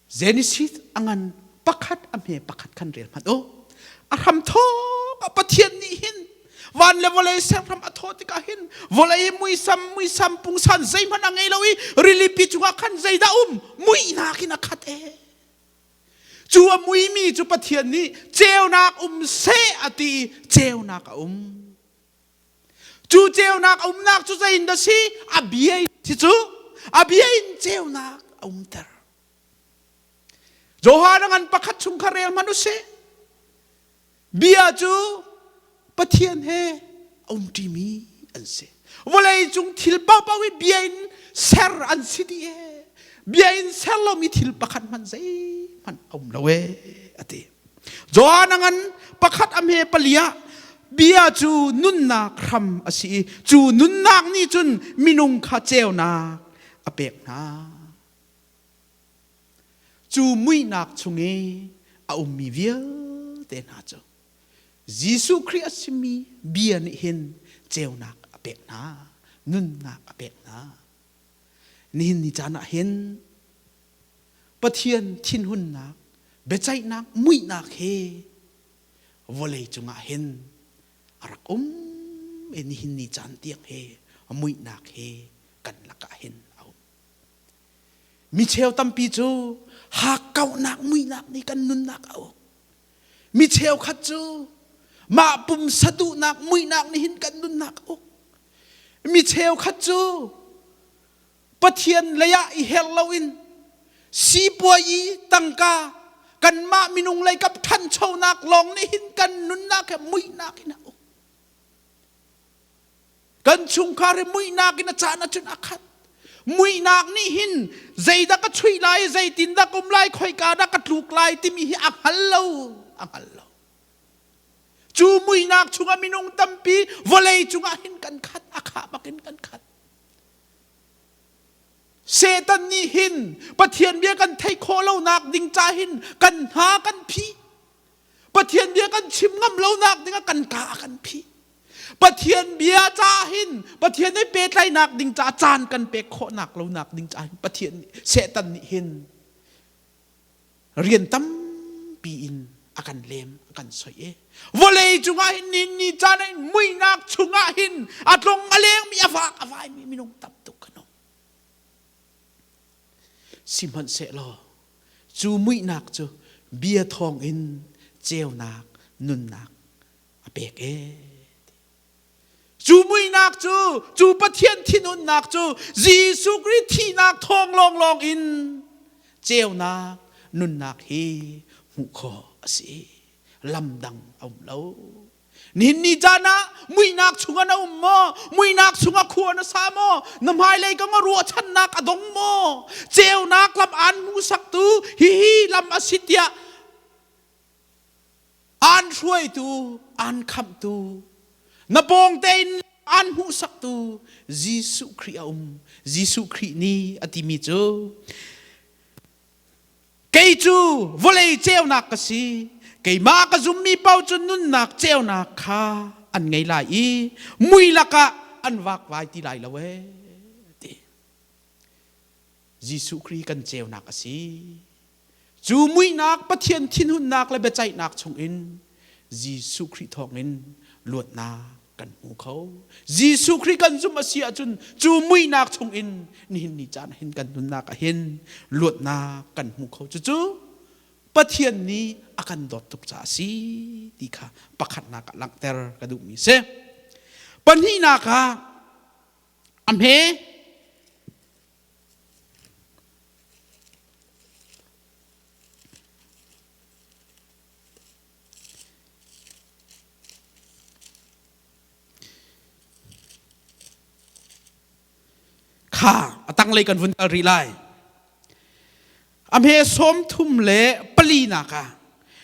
S1: Genesis a ngan pakhat a hme pakhat khan rel hmanh u. A hramthawk ah Pathian nih hin Van le vawlei serhram a thawh tikah hin vawlei muisam muisam pungsan zeihmanh a ngei lo i rilipi cungah khan zeidah um muihnak in a khat ee. Cu a muimi cu Pathian nih ceunak um seh a ti i ceunak a um. Cu ceunak a umnak cu zei in dah si? A bia in si cu. A bia in ceunak a umter. Johan a ngan pakhat chung kha rel hmanh u sih. Bia cu Pathian he a umṭimi an si. Vawlei cung thil paohpaoh hi bia in ser an si dih ee. Bia in ser lomi thil pakhat hmanh zeihmanh a um lo ee, a ti. Johan a ngan pakhat a hme pali ah bia cu nunnak hram a si i cu nunnak nih cun minung kha ceunak a pek hna. Cu muihnak chung i a ummi vialte hna cu Jesuh Khrih a simi bia nih hin ceunak a pek hna, nunnak a pek hna. Nihin ni caan ah hin Pathian thinhunnak, biaceihnak, muihnak he vawlei cungah hin a rak um i nihin ni caan tiang he muihnak he kan lakah hin a um. Mi cheu tampi cu hakkauhnak muihnak nih kan nunnak a uk. Mi cheukhat cu mah pumsa duhnak muihnak nih hin kan nunnak a uk. Mi cheukhat cu Pathian lei ah i her loin sipuai i tangka kanmah minung lei kap ṭhanchonak lawng nih hin kan nunnak he muihnak in a uk. Kan chungkhar hi muihnak in a caan ahcun a khat. Muihnak nih hin zeidah ka chuih lai, zeitindah ka um lai, khoika dah ka tluk lai timi hi a hngal lo, a hngal lo. Cu muihnak chungah minung tampi vawlei cungah hin kan khat, a khah bakin kan khat. Satan nih hin Pathian bia kan theih khawh lonak ding ca hin kan hna kan phih. Pathian bia kan chim ngam lonak dingah kan ka a kan phih. Pathian bia ca hin Pathian he pehtlaihnak ding ca caan kan pek khawhnak lonak ding ca hin Pathian nih Satan nih hin rian tampi in a kan lem a kan soi e vawlei cungah hin ni ni caan ah muihnak chungah hin a tlong a lengmi a vak a vaimi minung tam tuk kan um sihmanhsehlaw cu muihnak cu bia thawng in ceunak nunnak a pek e Cu muihnak cu, cu Pathian thinhunnak cu Jesuh Khrih thihnak thawng lawnglawng in ceunak nunnak hi hmuh khawh a si. Lam dang a um lo. Nihin ni caan ah muihnak chungah na um maw? Muihnak chungah khua na sa maw? Na hmailei kong ah ruahchannak a dong maw? Ceunak lam aan hmuhsaktu hihi lam a si tiah aan hruaitu, aan khamhtu, na pawng tein aan hmuhsaktu Jesuh Khrih a um. Jesuh Khrih nih a timi cu kei cu vawlei ceunak ka si. Keimah ka zummi paoh cu nunnak ceunak kha an ngei lai i mui lakah an vakvai ti lai lo ee ti. Jesuh Khrih kan ceunak a si. Cu muihnak Pathian thinhunnak le biaceihnak chungin Jesuh Khrih thawngin luatnak kan hmu kho. Jesuh Khrih kan zumh a si ahcun cu muihnak chungin nihin ni caan hin kan nunnak ah hin luatnak kan hmu kho. Cucu Pathian nih a kan dawt tuk caah a si ti kha pakhatnak ah langhter ka duhmi a si. Pahnihnak ah a hme Kha a tanglei kan vun kal rih lai. A hme 34 nak ah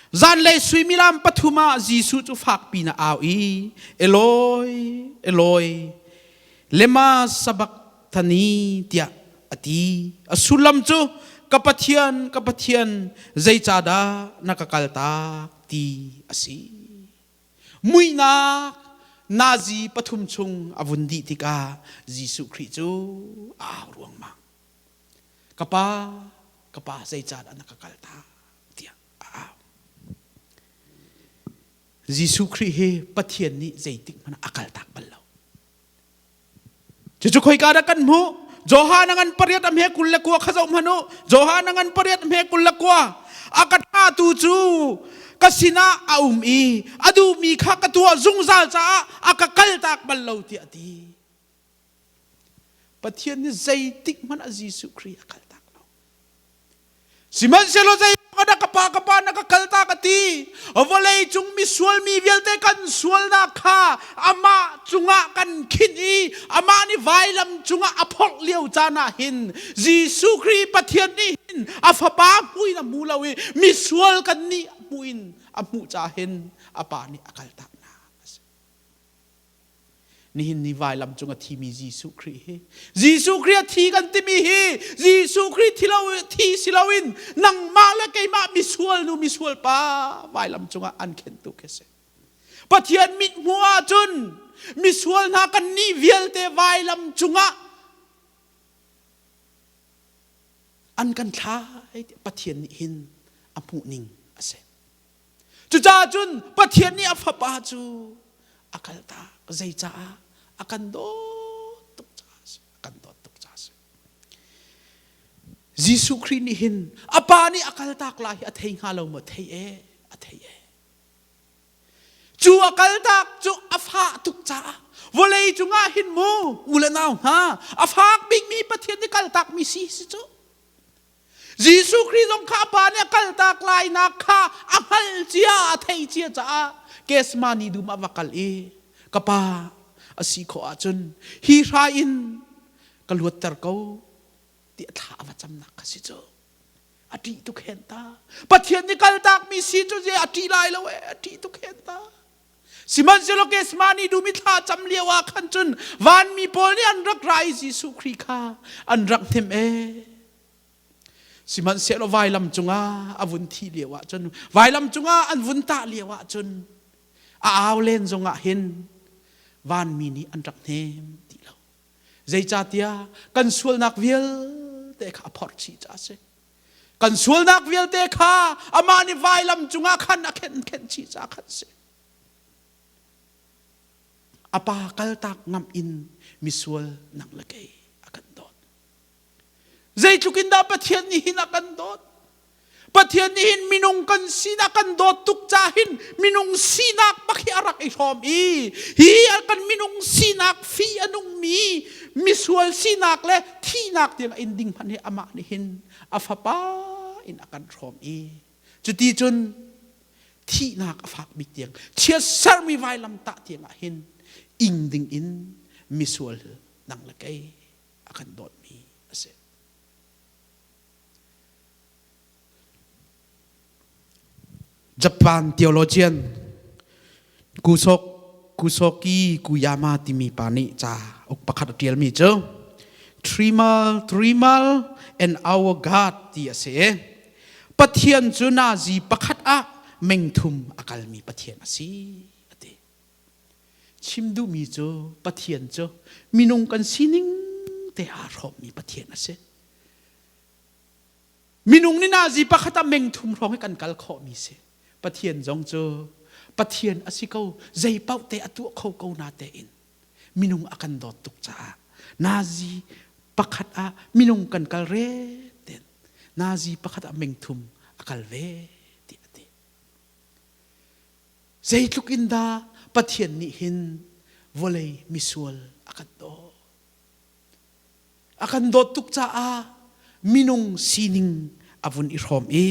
S1: zanlei suimilam pathum ah Jesuh cu fakpi na au i Eloi Eloi lema sabachthani tiah a ti. A sullam cu ka Pathian ka Pathian zeicahdah na ka kaltak ti a si. Muihnak nazi pathum chung a vun dih tikah Jesuh Khrih cu a au ruangmang. Ka pa, ka pa zeicahdah na ka kaltak tiah a au. Jesuh Khrih hi Pathian nih zeitik hmanh ah a kaltak bal lo. Cucu khoika dah kan hmuh? Johan a ngan pariat a hme 29 kha zoh hmanh u. Johan a ngan pariat a hme 29. A ka thahtu cu ka sinah a um i a duhmi kha ka tuah zungzal caah a ka kaltak bal lo tiah a ti. Pathian nih zeitik hmanh ah Jesuh Khrih a kaltak lo. Sihmanhsehlaw zei na ka pa ka pa na ka kaltak a ti. Vawlei cung misual mi vialte kan sualnak kha amah cungah kan khinh i amah nih vailam cungah a phorh lio caan ah hin Jesuh Khrih Pathian nih hin a fapa hmu in a hmu lo i misual kan nih hmu in a hmuh caah hin a pa nih a kaltak hna. Nihin ni vailam cung a thimi Jesuh Khrih hi Jesuh Khrih a thi kan timi hi Jesuh Khrih thi lo thi si loin nangmah le keimah misual nu misual pa vailam cungah an khentu khi si. Pathian mit hmuh ahcun misual hna kan nih vialte vailam cungah an kan thlai Pathian nih hin a hmuh ning a si. Cucaah cun Pathian nih a fapa cu a kaltak. Zeicaah? A kan dawt tuk caah a si. A kan dawt tuk caah a si. Jesuh Khrih nih hin a pa nih a kaltak lai hi a thei hnga lo maw? Thei e, a thei e. Cu a kaltak cu a fah tuk caah vawlei cungah hin mu u le nau hna a fak bikmi Pathian nih kaltakmi si si cu. Jesuh Khrih zong kha a pa nih a kaltak lainak kha a hngalh cia, a theih cia caah Gethsemane dum ah va kal i ka pa a si khawh ahcun hi hrai in ka luatter ko ti a thla a va camnak kha si cu. A ṭih tuk hen ta. Pathian nih kaltakmi si cu je a ṭih lai lo e, a ṭih tuk hen ta. Sihmanhsehlaw Gethsemane dum i thla cam lio ah khan cun vanmi pawl nih an rak ra i Jesuh Khrih kha an rak hnemh e. Sihmanhsehlaw vailam cungah a vun thih lio ah cun vailam cungah an vun tah lio ah cun a au len zongah hin vanmi nih an rak hnem ti lo. Zeicahtiah kan sualnak vialte kha a phorh chih caah a si. Kan sualnak vialte kha amah nih vailam cungah khan a khenh khenh chih caah khan si. A pa kaltak ngamh in misual nang le kei a kan dawt. Zeitluk in dah Pathian nih hin a kan dawt? Pathian nih hin minung kan sinak kan dawt tuk ca hin minung sinak bak hi a rak i hrawm i hi kan minung sinak fi a nungmi misual sinak le thihnak tiang in ding hmanh hi amah nih hin a fapa in a kan hrawm i cuti cun thihnak a fak bik tiang chiatsermi vailam tah tiang ah hin ing ding in misual nang le kei a kan dawtmi a si. Japan theologian Kusok Kusoki Kuyama timi pa nih ca uk pakhat a ṭialmi cu Trimal Trimal and Our God ti a si. Pathian cu nazi pakhat ah mengthum a kalmi Pathian a si a ti. Chim duhmi cu Pathian cu minung kan sining te aa hrawmmi Pathian a si. Minung nih nazi pakhat ah meng thum hrawng hi kan kal khawhmi si. Pathian zong cu Pathian a si ko, zei paoh te a tuah kho ko na tein minung a kan dawt tuk caah nazi pakhat ah minung kan kal re ten nazi pakhat ah meng thum a kal ve ti a ti. Zeitluk in dah Pathian nih hin vawlei misual a kan dawt. A kan dawt tuk caah minung sining a vun i hrawm i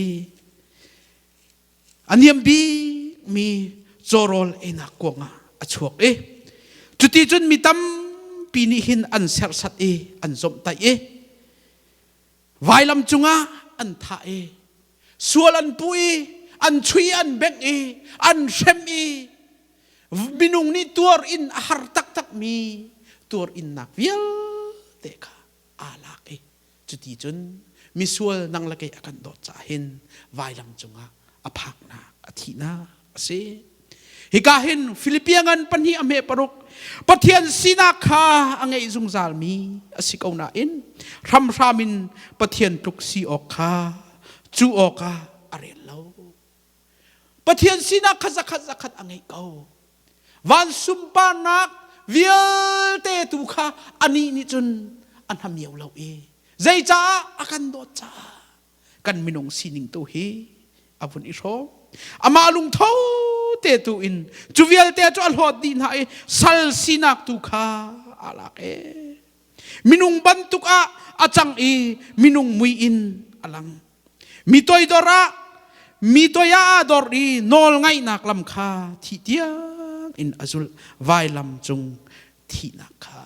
S1: a niam bikmi cawrawl einak kuangah a chuak i cuti cun mi tampi nih hin an serhsat i an zawmhtaih i vailam cungah an thah i sual an puh i an chui an bengh i an hrem i minung nih tuar in a har taktakmi tuar innak vialte kha aa lak i cuti cun misual nang le kei a kan dawt caah hin vailam cungah a phaknak a thihnak a si. Hika hin Filipia ngan pahnih a hme paruk Pathian sinak kha a ngeih zungzalmi a si ko nain hramhram in Pathian tluk si awk kha cu awkah a rel lo. Pathian sinak kha zakhat zakhat a ngeih ko. Van sunparnak vialte tu kha anih nih cun a hnamio lo i zeicah a kan dawt caah kan minung sining tu hi a vun i hrawm. Amah lungtho te tu in cu vialte cu a hlawt dih hna i sal sinak tu kha aa lak e. Minung bantuk ah a cang i minung mui in a lang. Mi toidor ah mi toi ah aa dor i nawl ngaihnak lam kha thih tiang in a zulh vailam cung thihnak kha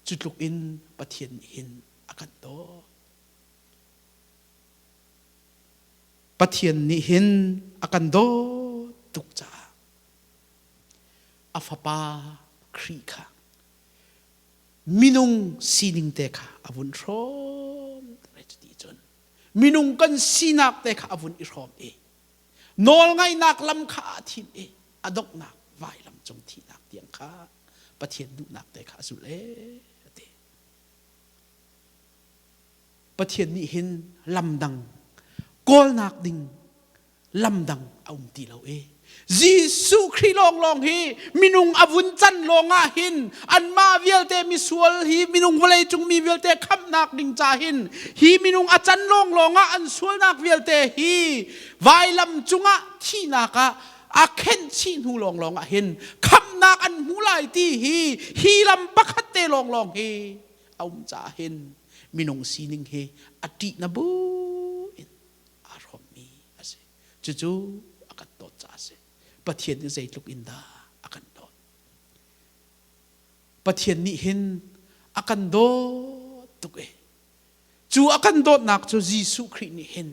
S1: cu tluk in Pathian nih hin a kan dawt. Pathian nih hin a kan dawt tuk caah a fapa Khrih kha minung sining te kha a vun hrawm cuti cun minung kan sinak te kha a vun i hrawm i nawlngaihnak lam kha aa thim i a donghnak vailam cung thihnak tiang kha Pathian duhnak te kha a zulh ee a ti. Pathian nih hin lam dang kawlnak ding lam dang a um ti lo i Jesuh Khrih lawnglawng hi minung a vun can lawng ah hin anmah vialte misual hi minung vawlei cung mi vialte khamhnak ding ca hin hi minung a can lawnglawng ah an sualnak vialte hi vailam cungah thihnak ah a khenh chih hnu lawnglawng ah hin khamhnak an hmu lai ti hi hi lam pakhat te lawnglawng hi a um caah hin minung sining hi a ṭih na bu in aa hrawmmi a si. Cucu a kan dawt caah a si. Pathian nih zeitluk in dah a kan dawt. Pathian nih hin a kan dawt tuk i cu a kan dawtnak cu Jesuh Khrih nih hin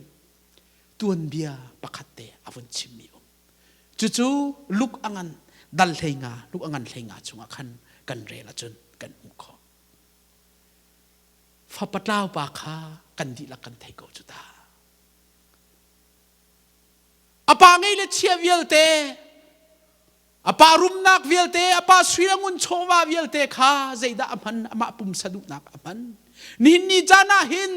S1: tuanbia pakhat te a vun chimmi um. Cucu Luke a ngan dal 15 Luke a ngan 15 chungah khan kan rel ahcun kan hmuh khawh. Fapa tlau pa kha kan dihlak kan thei ko cu ta. A pa ngei le chia vialte, a pa rumnak vialte, a pa sui le ngun chawva vialte kha zeidah a hman, amah pumsa duhnak a hman. Nihin ni caan ah hin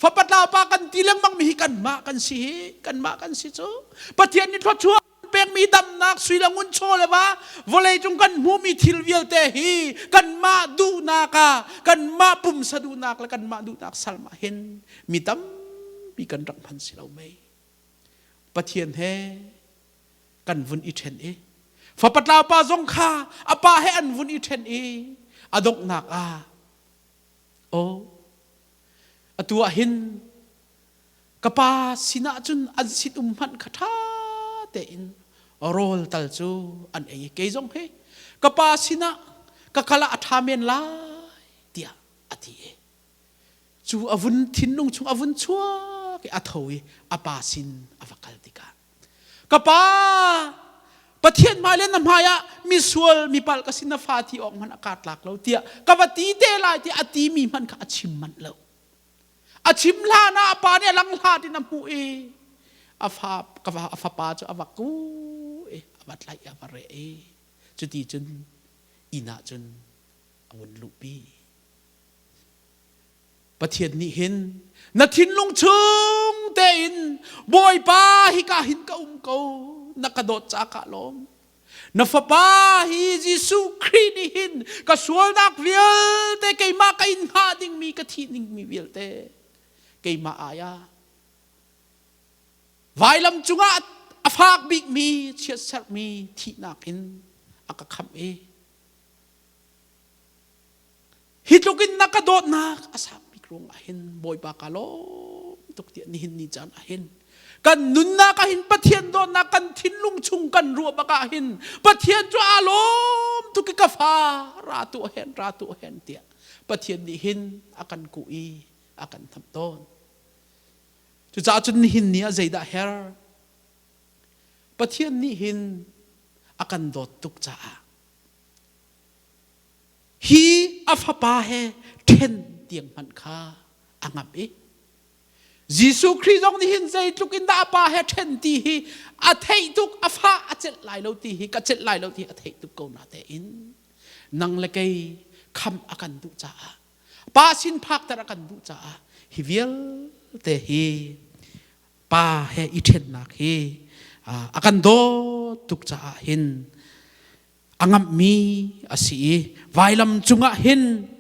S1: fapa tlau pa kan ti lengmang mi hi kanmah kan si hi, kanmah kan si cu. Pathian nih thluachuah pekmi damnak sui le ngun chaw le va vawlei cung kan hmuhmi thil vialte hi kanmah duhnak ah kanmah pumsa duhnak le kanmah duhnak salm ah hin mi tampi kan rak hman si lo mei Pathian he kan vun i ṭhen i fapa tlau pa zong kha a pa he an vun i ṭhen i a donghnak ah aw atu ah hin Ka pa sinah cun an sin-um hmanh kha ṭha tein rawl tal cu an ei i kei zong hi ka pa sinah ka kal ah a ṭha men lai tiah a ti i cu a vun thinlung chung a vun chuak i a tho i a pa sin a va kal tikah ka pa Pathian hmai le na hmai ah misual mipalh ka si na fa ti awk hmanh a kaa tlak lo tiah ka va ti te lai tiah a timi hmanh kha a chim manh lo. A chim hlan ah a pa nih a lang hlat in a hmuh i a fa a fapa cu a va ku i a va tlaih a va reh i cuti cun inn ah cun a vun luhpi. Pathian nih hin na thinlung chung tein Bawipa hika hin ka um ko na ka dawt caah ka lawm Na fapa hi Jesuh Khrih nih hin ka sualnak vialte keimah ka in hngah dingmi ka thih dingmi vialte keimah ai ah vailam cungah a fak bikmi chiatserhmi thihnak in a ka khamh i Hi tluk in na ka dawtnak a sang bik ruang ah hin Bawipa ka lawm tuk tiah nihin ni caan ah hin kan nunnak ah hin Pathian dawtnak kan thinlung chung kan ruah bak ah hin Pathian cu aa lawm tuk i ka fa ra tu hen ra tu hen tiah Pathian nih hin a kan kuh i a kan thamh tawn. Cucaah cun nihin ni ah zeidah her? Pathian nih hin a kan dawt tuk caah Hi a fapa he ṭhen tiang hmanh kha a ngamh i Jesuh Khrih zong nih hin zeitluk in dah a pa he ṭhen ti hi a theih tuk a fa a celh lai lo ti hi ka celh lai lo ti hi a theih tuk ko na tein nang le kei khamh a kan duh caah pa sin phakter a kan duh caah hi vialte hi pa he i ṭhennak hi. A kan dawt tuk caah hin a ngamhmi a si i vailam cungah hin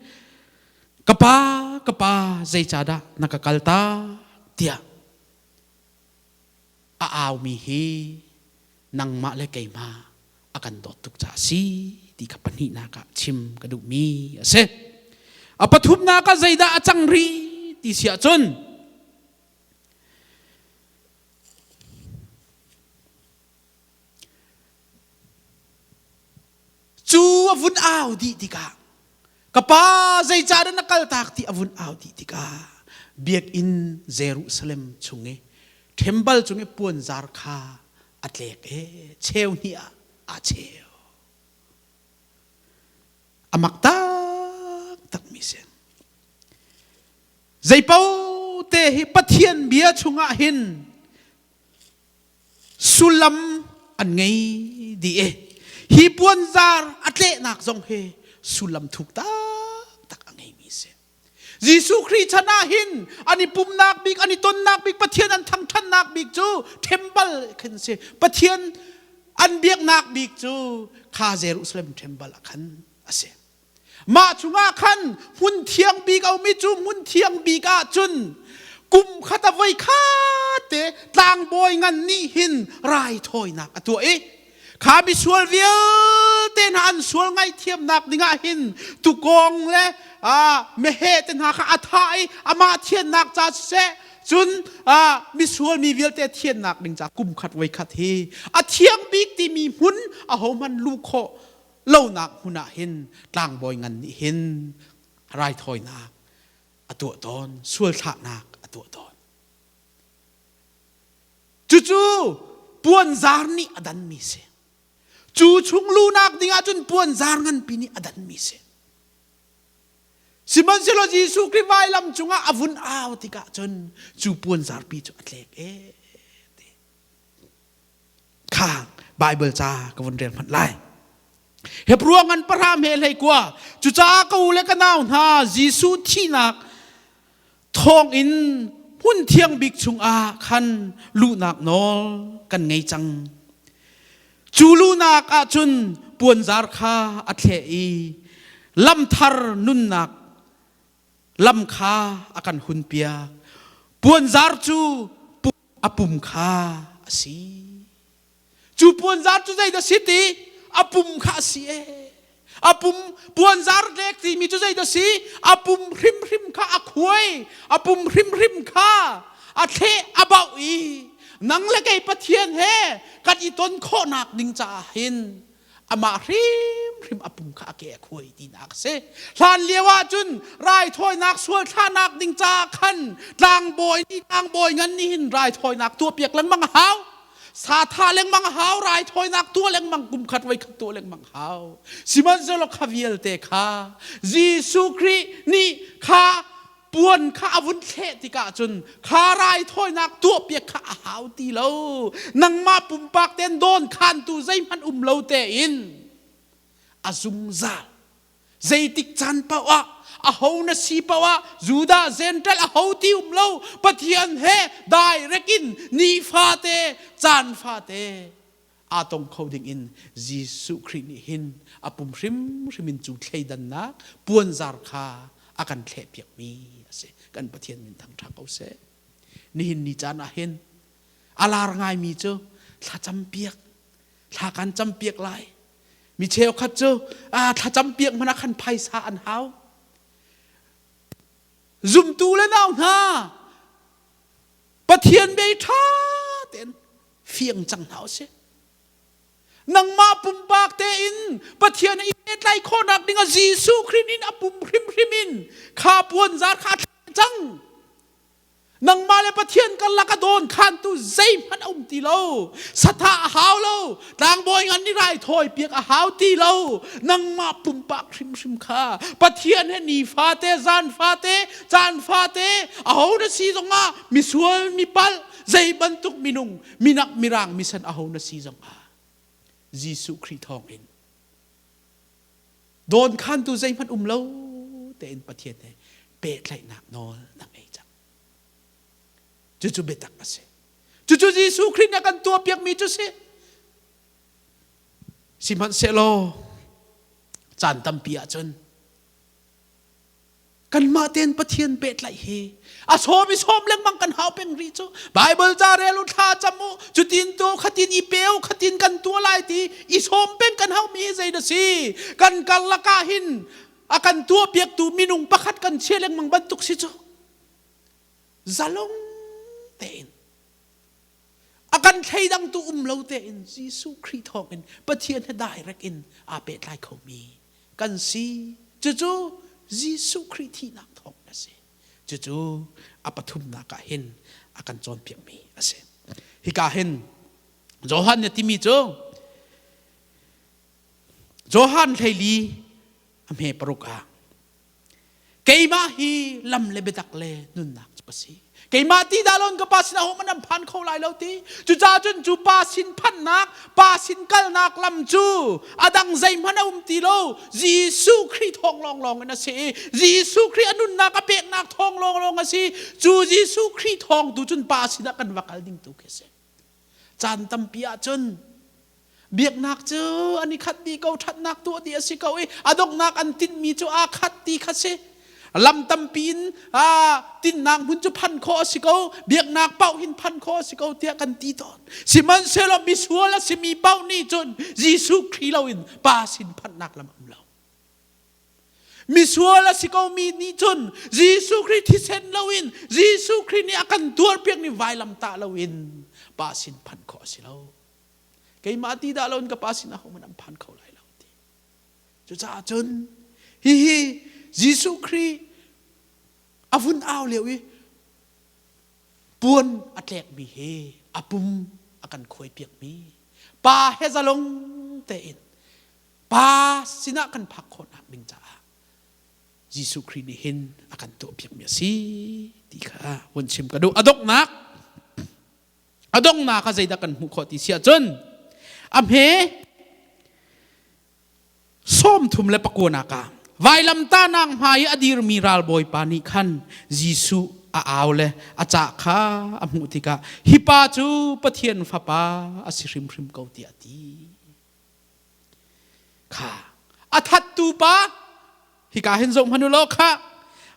S1: ka pa ka pa zeicahdah na ka kaltak tiah a aumi hi nangmah le keimah a kan dawt tuk caah a si ti kha pahnihnak ah chim ka duhmi a si. A pathumnak ah zeidah a cang rih ti si ahcun cu a vun au dih tikah ka pa zeicahdah na kaltak ti a vun au dih tikah biakinn Jerusalem chung i ṭhembal cung i puanzar kha a tlek i cheu hnih ah aa cheu. A mak taktakmi si. Zeipaoh te hi Pathian bia chungah hin sullam an ngei dih i hi puanzar a tlehnak zong hi sullam thuk taktak a ngeimi si. Jesuh Khrih chan ah hin an i pumnak bik, an i tonnak bik, Pathian an thangṭhatnak bik cu temple khin si. Pathian an biaknak bik cu kha Jerusalem temple ah khan a si. Mah chungah khan hmun thiang bik a um i cu hmun thiang bik ah cun kum khat a voi khat te tlangbawi ngan nih hin raithawinak a tuah i kha misual vialte hna an sual ngaihthiamnak dingah hin tukawng le meheh te hna kha a thah i amah thiannak ca siseh cun misual mi vialte thiannak ding ca kum khat voi khat hi a thiang bik timi hmun ahohmanh luh khawh lonak hmun ah hin tlangbawi ngan nih hin raithawinak a tuah tawn sual thlahnak a tuah tawn Cucu puanzar nih a danmi si. Cu chung lunak ding ahcun puanzar nganpi nih a danmi si. Sihmanhsehlaw Jesuh Khrih vailam cungah a vun au tikah cun cu puanzarpi cu a tlek e ti. Kha Bible ca ka vun rel hmanh lai. Hebrew ngan pahra he hlei kua. Cucaah ka u le ka nau hna Jesuh thihnak thawngin hmun thiang bik chungah khan luhnak nawl kan ngei cang. Cu luhnak ahcun puanzar kha a thleh i lamthar nunnak lam kha a kan hunpiak. Puanzar cu a pum kha a si. Cu puanzar cu zeidah si ti? A pum kha a si ee. A pum puanzar lek timi cu zeidah si? A pum hrimhrim kha a khuai, a pum hrimhrim kha a thleh a bauh i nang le kei Pathian he kan i ton khawhnak ding caah hin amah hrimhrim a pum kha a ke a khuai tinak a si. Hlan lio ah cun raithawinak sual thlahnak ding caah khan tlangbawi nih tlangbawi ngan nih hin raithawinak tuahpiak lengmang a hau. Sa tha lengmang a hau, raithawinak tuah lengmang kum khat voi khat tuah lengmang hau. Sihmanhsehlaw kha vialte kha Jesuh Khrih nih kha puan kha a vun thleh tikah cun kha raithawinak tuahpiak kha a hau ti lo. Nangmah pumpak tein dawn khantu zeihmanh um lo tein a zungzal Zeitik caan paoh ah aho na si paoh ah Judah Gentile aho ti um lo Pathian he direct in nifate caan fate aa tong kho ding in Jesuh Khrih nih hin a pum hrimhrim in cu thleidannak puanzar kha a kan thlehpiakmi a si. Kan Pathian min thangṭha ko seh. Nihin ni caan ah hin a lar ngaimi cu thlacam piak thla kan campiak lai Mi cheukhat cu thlacam piak hmanh ah khan phaisa an hau. Zumtu le nau hna Pathian bia ṭha tein fiang cang hna usih. Nangmah pumpak tein Pathian i tlai khawhnak ding ah Jesuh Khrih in a pum hrimhrim in kha puanzar kha a cang. Nangmah le Pathian karlak a dawn khantu zeihmanh a um ti lo. Sathah a hau lo. Tlangbawi ngan nih raithawi piak a hau ti lo. Nangmah pumpak hrimhrim kha Pathian he nifate, zan fate, caan fate, aho na si zongah misual, mipalh, zei bantuk minung, minak, mirang, misen aho na si zongah Jesuh Khrih thawngin dawn khantu zeihmanh um lo tein Pathian he pehtlaihnak nawl na ngei cang. Cucu biatak a si. Cucu Jesuh Khrih nih a kan tuahpiakmi cu si. Sihmanhsehlaw caan tampi ahcun kanmah tein Pathian pehtlaih hi a sawm i sawm lengmang kan hau peng rih cu. Bible ca rel u, thla cam u, cutin tu khatin i pe u, khatin kan tuah lai ti i sawm peng kan hau mi hi zei dah si? Kan karlak ah hin a kan tuahpiaktu minung pakhat kan chia lengmang bantuk si cu. Zalong tein a kan thleidangtu um lo tein Jesuh Khrih thawngin Pathian he direct in aa pehtlai khomi kan si. Cucu Jesuh Khrih thihnak thawng a si. Cucu a pathumnak ah hin a kan cawnpiakmi a si. Hika hin Johan nih timi cu Johan 14 a hme paruk ah Keimah hi lam le biatak le nunnak cu ka si. Keimah ti dah lon ka pa sin ahohmanh an phan kho lai lo ti. Cucaah cun cu pa sin phannak, pa sin kalnak lam cu a dang zeihmanh a um ti lo. Jesuh Khrih thawng lawnglawng in a si i Jesuh Khrih a nunnak a peknak thawng lawnglawng a si. Cu Jesuh Khrih thawng tu cun pa sinah kan va kal ding tu khi a si. Caan tampi ahcun biaknak cu an i khat dih ko, ṭhatnak tuah dih a si ko i a donghnak an tinhmi cu aa khat ti kha si. Lam tampi in tinhnak hmun cu phan khawh a si ko, biaknak paoh hin phan khawh a si ko tiah kan ti tawn. Sihmanhsehlaw misual a simi paoh nih cun Jesuh Khrih loin Pa sin phanhnak lam a um lo. Misual a si komi nih cun Jesuh Khrih thisen loin Jesuh Khrih nih a kan tuarpiakmi vailamtah loin Pa sin phan khawh a si lo. Keimah ti dah loin ka Pa sin ahohmanh an phan kho lai lo ti. Cucaah cun hihi Jesuh Khrih a vun au lio i puan a tlekmi he a pum a kan khuaipiakmi pa he zalong tein Pa sinah kan phak khawhnak ding caah Jesuh Khrih nih hin a kan tuahpiakmi a si ti kha vun chim ka duh. A donghnak a donghnak ah zeidah kan hmuh khawh ti si ahcun a hme 34 ah vailamtahnak hmai i a dirmi ralbawipa nih khan Jesuh a au le a cah kha a hmuh tikah hi pa cu Pathian fapa a si hrimhrim ko tiah a ti. Kha a thattu pa hika hin zoh hmanh u law kha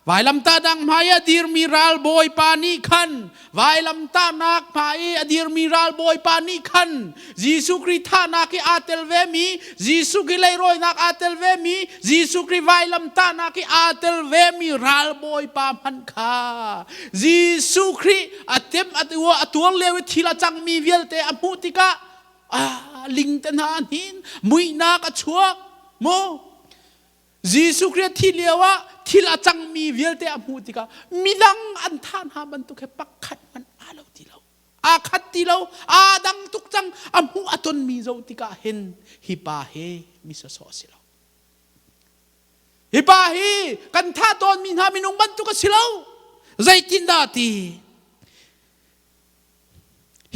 S1: vailamtahnak hmai a dirmi ralbawipa nih khan vailamtahnak hmai i a dirmi ralbawipa nih khan Jesuh Khrih thahnak i aa tel vemi Jesuh Khrih leirawinak aa tel vemi Jesuh Khrih vailamtahnak i aa tel vemi ralbawipa hmanh kha Jesuh Khrih a tem a tuar lio i thil a cangmi vialte a hmuh tikah Ah, ling te hna hnin muihnak a chuak mu Jesuh Khrih thi lio ah thil a cangmi vialte a hmuh tikah midang an thah hna bantuk he pakhat hmanh aa lo ti lo aa khat ti lo aa dang tuk cang a hmuh a tonmi zoh tikah hin hi pa hi mi sawsawh a si lo hi pa hi kan thah tawnmi hna minung bantuk a si lo zeitindah ti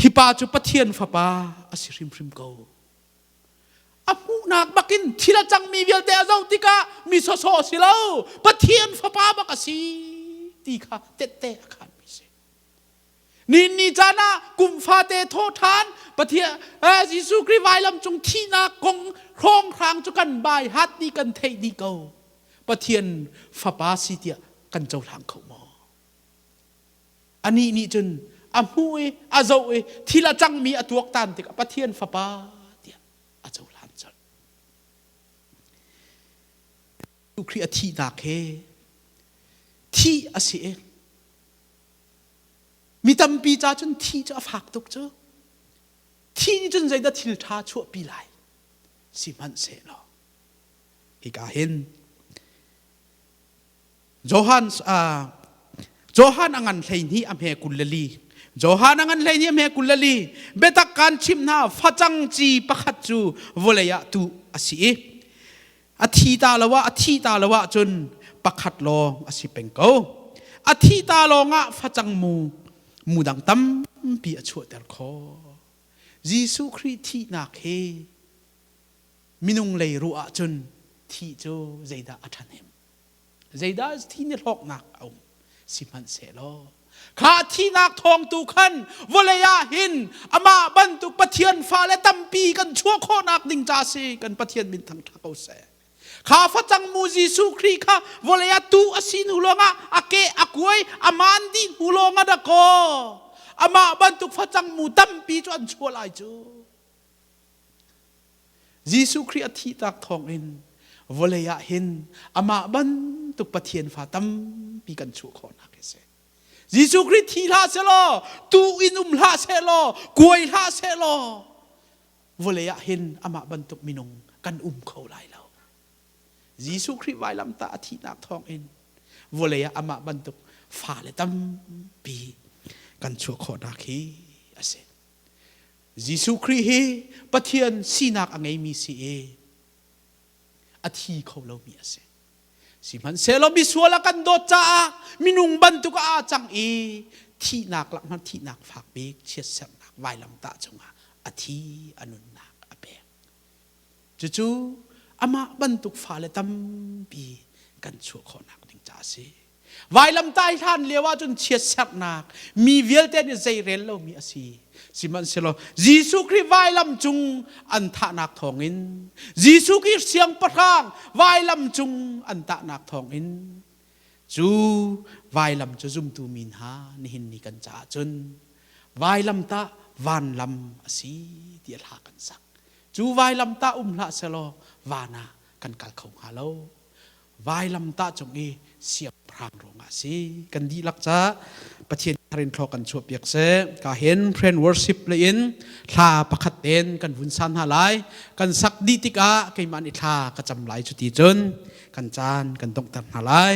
S1: Hi pa cu Pathian fapa a si hrimhrim ko. A hmuhnak bakin thil a cangmi vialte a zoh tikah mi sawsawh a si lo, Pathian fapa bak a si ti kha tette a khanmi si. Ni ni caan ah kum fate thaw ṭhan Pathian Jesuh Khrih vailam cung thihnak kong hrawnghrang cu kan bai hat ni kan theih dih ko. Pathian fapa si tiah kan cohlang kho maw? Anih nih cun a hmuh i a zoh i thil a cangmi a tuaktan tikah Pathian Fapa tiah a cohlan colh. Khrih a thihnak he thih a si i mi tampi ca cun thih cu a fak tuk cu. Thih nih cun zeidah thil ṭha chuahpi lai sihmanhsehlaw hika hin Johan Johan a ngan 12 a hme 24 Johan a ngan 12 a hme 24 biatak kan chimh hna facang ci pakhat cu vawlei ah tuh a si i a thi ta lo ah a thi ta lo ah cun pakhat lawng a si peng ko a thi ta lawng ah facang mu mu dang tampi a chuahter khawh Jesuh Khrih thihnak hi minung lei ruah ahcun thih cu zeidah a ṭhahnem Zeidah thi ni hlawknak a um? Sihmanhsehlaw. Kha thihnak thawng tu khan vawlei ah hin amah bantuk Pathian fale tampi kan chuah khawhnak ding ca si. Kan Pathian min thangṭha ko seh. Kha facang mu Jesuh Khrih kha vawlei ah tu a si hnu lawngah a ke a kuai a maan dih hnu lawngah dakaw amah bantuk facang mu tampi cu an chuah lai cu. Jesuh Khrih a thihtak thawngin vawlei ah hin amah bantuk Pathian fa tampi kan chuah khawhnak hi a si. Jesuh Khrih thi hlah selaw, tu in um hlah sehlaw, kuai hlah sehlaw, vawlei ah hin amah bantuk minung kan um kho lai lo. Jesuh Khrih vailamtah a thihnak thawngin vawlei ah amah bantuk fale tampi kan chuah khawhnak hi a si. Jesuh Khrih hi Pathian sinak a ngeimi si i a thi kho lomi a si. Sihmanhsehlaw misual a kan dawt caah minung bantuk ah aa cang i thihnak lak hmanh thihnak fak bik chiatserhnak vailamtah cungah a thi a nunnak a pek. Cucu amah bantuk fale tampi kan chuah khawhnak ding ca a si. Vailamtah i hlan lio ahcun chiatserhnak mi vialte nih zeirel lomi a si. Sihmanhsehlaw Jesuh Khrih vailam cung an thahnak thawngin, Jesuh Khrih siangpahrang vailam cung an tahnak thawngin, cu vailam cu zumtu mi hna nihin ni kan caah cun vailamtah vanlam a si ti a hla kan sak. Cu vailamtah um hlah selaw van ah kan kal kho hnga lo. Vailamtah cung i siangpahrang ruangah a si. Kan dihlak ca Pathian tharin thlaw kan chuah piak seh. Ka hin friend worship le in thla pakhat ten kan vun san hna lai. Kan sak dih tikah keimah nih thla ka cam lai. Cuti cun kan caan kan donghter hna lai.